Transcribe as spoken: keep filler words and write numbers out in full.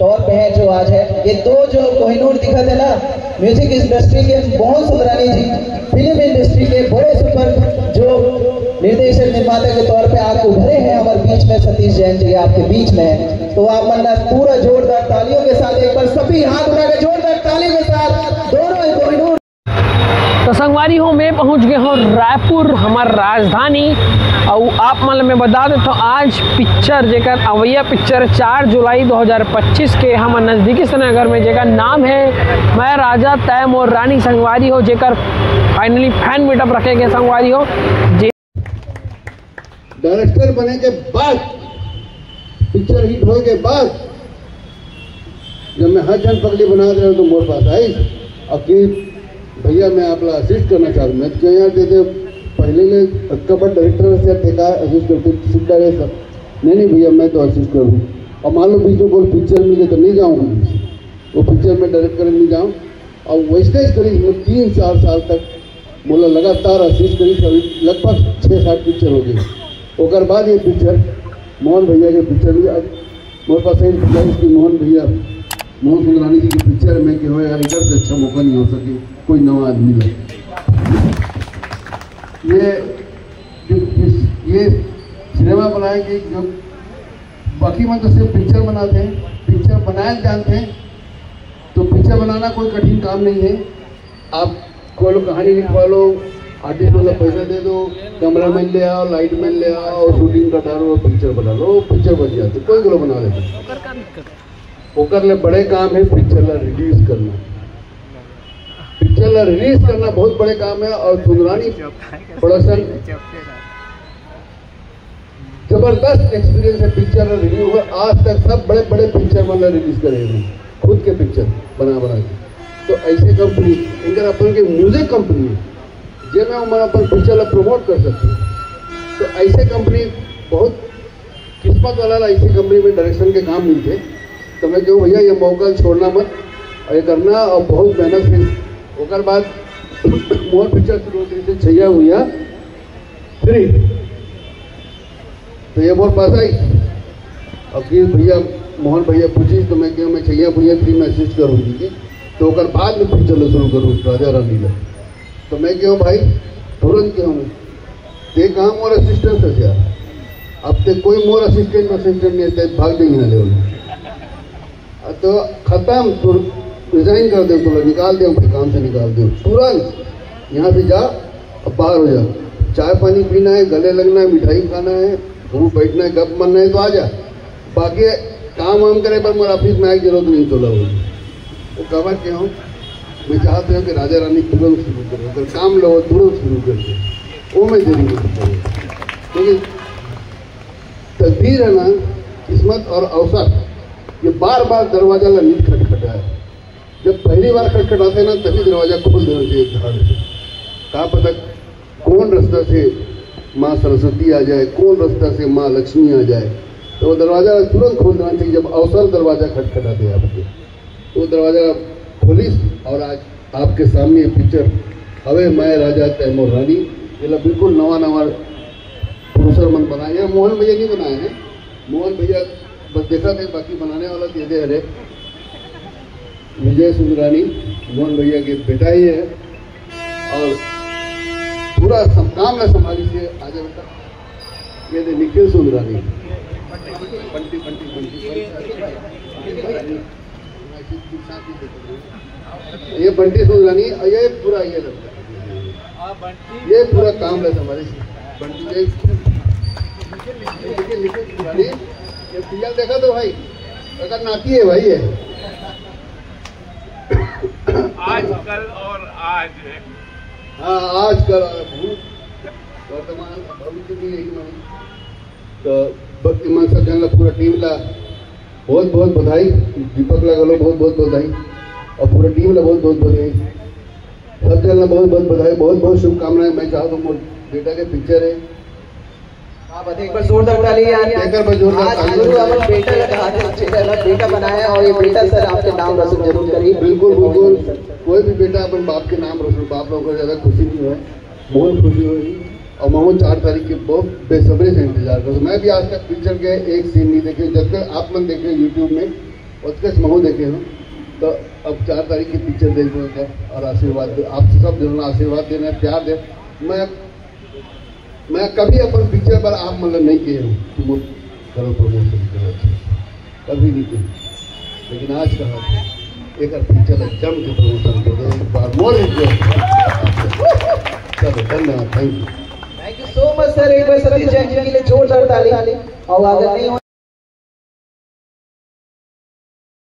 तौर पे है जो आज है। ये दो जो कोहिनूर दिखत है ना, म्यूजिक इंडस्ट्री के मोहन सुंदरानी जी, फिल्म इंडस्ट्री के बड़े सुपर जो निर्देशक निर्माता के तौर पे आज उभरे हैं हमारे बीच में, सतीश जैन जी आपके बीच में है। तो आप मन ना पूरा जोरदार तालियों के साथ एक बार सभी हाथ उठा के जोरदार तालियों के साथ दोनों ही कोहिनूर तो संगवारी हो, मैं पहुंच गए हूँ रायपुर, हमार राजधानी। और आप मन ल मैं बता देता हूँ, आज पिक्चर जेकर अवैया पिक्चर चार जुलाई दो हज़ार पच्चीस के हमर नजदीकी सिनेमाघर में, जेकर नाम है मैं राजा तै मोर रानी। संगवारी हो, जेकर फाइनली फैन मीटअप रखे गए संगवारी हो। जे डायरेक्टर बने के बाद, पिक्चर हिट होए के बाद, जब मैं हर जन पगली बना रहे हूँ तो मोर पास आई और कि भैया मैं आप ला असिस्ट करना चाहूँ। मैं तो यार दे दे पहले ले कबर डायरेक्टर से ठेका असिस्ट करते सीधा रहे सब। नहीं नहीं भैया मैं तो असिस्ट करूँ। और मान लो बीच में कोई पिक्चर मिले तो नहीं जाऊँगा, वो पिक्चर में डायरेक्ट करने नहीं जाऊँ। और वैसे करीब मैं तीन चार साल तक मोला लगातार असिस्ट करी, अभी लगभग छः सात पिक्चर हो गए। ओकर बाद ये पिक्चर मोहन भैया के पिक्चर भी आज मोर पास एक भैया इसकी मोहन भैया मोहन सुंदरानी जी की पिक्चर में कि हो यार इधर से अच्छा मौका नहीं हो सके कोई नवा आदमी ले। ये ये सिनेमा बनाए कि जो बाकी मन तो सिर्फ पिक्चर बनाते हैं, पिक्चर बनाए जानते हैं। तो पिक्चर बनाना कोई कठिन काम नहीं है। आप कोई लोग कहानी लिखवा लो, आर्टिस्ट वाला पैसा दे दो, कैमरा मैन ले आओ, लाइट मैन ले आओ, शूटिंग का डालो, पिक्चर बना लो, पिक्चर बन जाते, कोई को बना लेते। ओकर ले बड़े काम है पिक्चर ला रिलीज करना। पिक्चर ला रिलीज करना बहुत बड़े काम है और सुंदरानी प्रोडक्शन जबरदस्त एक्सपीरियंस है पिक्चर ला रिलीज हुआ। आज तक सब बड़े बड़े पिक्चर मन ला रिलीज करे हैं खुद के पिक्चर बना बना के। तो ऐसे कंपनी इनकर अपन के म्यूजिक कंपनी है, जे मैं उमर अपन पिक्चर ला प्रमोट कर सकते हैं। तो ऐसे कंपनी बहुत किस्मत वाला ला ऐसी कंपनी में डायरेक्शन के काम मिलते। तो मैं कहूँ भैया ये मौका छोड़ना मत, और ये करना और बहुत मेहनत से। ओकर बाद मोहन पिक्चर शुरू होती थी छैया हुआ थ्री। तो ये मोर पास आई, अब कि भैया मोहन भैया पूछी तो मैं कहूँ मैं छैया भैया थ्री में असिस्ट करूँगी। तो ओकर बाद में पिक्चर ला शुरू करूँ राजा रानी ला। तो मैं कहूँ भाई तुरंत कहूँ ते कहाँ मोर असिस्टेंट है यार। अब ते कोई मोर असिस्टेंट असिस्टेंट नहीं है, ते भाग देंगे ना लेवल। तो खत्म, तू रिजाइन कर दे, तोला निकाल दे, भाई काम से निकाल दे तुरंत। यहाँ से जा, अब बाहर हो जा। चाय पानी पीना है, गले लगना है, मिठाई खाना है, घूम बैठना है, गप मारना है तो आ जा। बाकी काम वाम करे पर मोर ऑफिस में आए जरूरत नहीं तोला होगी। वो कवर के हो, मैं चाहते हो कि राजा रानी तुरंत शुरू करो, अगर काम लो तुरंत शुरू कर दो, वो मैं जरूर करूँ। क्योंकि तकदीर है ना, किस्मत और अवसर, ये बार बार दरवाजा ला नहीं खटखटाए। जब पहली बार खटखटाते हैं ना तभी दरवाजा खोल देना चाहिए धाड़ से। कहाँ पता कौन रास्ता से माँ सरस्वती आ जाए, कौन रास्ता से माँ लक्ष्मी आ जाए, तो वो दरवाजा तुरंत खोल देना चाहिए जब अवसर दरवाजा खटखटाते हैं आपके। तो वो दरवाजा खोलिस और आज आपके सामने ये पिक्चर हवे मैं राजा तै मोर रानी, ये ला बिल्कुल नवा नवा प्रोड्यूसर मन बनाए हैं। मोहन भैया नहीं बनाए हैं, मोहन भैया बस देखा थे, बाकी बनाने वाला दे दे हरे विजय सुंदरानी मोहन भैया के बेटा ही है और पूरा सब काम ला संभाली से आगे बेटा। ये दे निखिल सुंदरानी, बंटी बंटी बंटी ये बंटी सुंदरानी और ये पूरा ये लड़का, ये पूरा काम ला संभाली से बंटी ये निखिल निखिल सुंदरानी। ये सीरियल देखा तो भाई, अगर नाती है भाई है। आजकल और आज। हाँ, आजकल और भूत, वर्तमान, भविष्य भी यही मानी। तो भक्तिमान सज्जन ला, पूरा टीम ला बहुत बहुत बधाई, दीपक ला घलो बहुत बहुत बधाई और पूरा टीम ला बहुत बहुत बधाई। सब जन ला बहुत बहुत बधाई, बहुत बहुत शुभकामनाएं। मैं चाहता हूँ मोर बेटा के पिक्चर है। आप एक बार जोरदार ताली यार। एकर पर जोरदार आज ताली गुरु बजाओ। अपन बेटा का हाथ से चेहरा ला बेटा बनाया और ये बेटा सर आपके नाम रोशन जरूर करी। बिल्कुल बिल्कुल, कोई भी बेटा अपन बाप के नाम रोशन, बाप लोग को ज्यादा खुशी नहीं है, बहुत खुशी हुई। और मैं चार तारीख की बहुत बेसब्री से इंतजार कर, मैं भी आज तक पिक्चर के एक सीन नहीं देखे, जब तक आप मन देखे यूट्यूब में ओतकेच महू देखे हूँ। तो अब चार तारीख की पिक्चर देखबो का, और आशीर्वाद दे, आप सब जन आशीर्वाद देना, प्यार दे। मैं मैं कभी अपन पिक्चर पर आप मतलब नहीं कहे हूँ कि वो करो प्रमोशन करो, कभी नहीं कहे। लेकिन आज कहा एक पिक्चर ला जम के प्रमोशन करो, एक बार मोर रिक्वेस्ट। चलो, धन्यवाद, thank you. Thank you so much sir. एक बार सतीश जैन जी के लिए जोरदार ताली। और अगर नहीं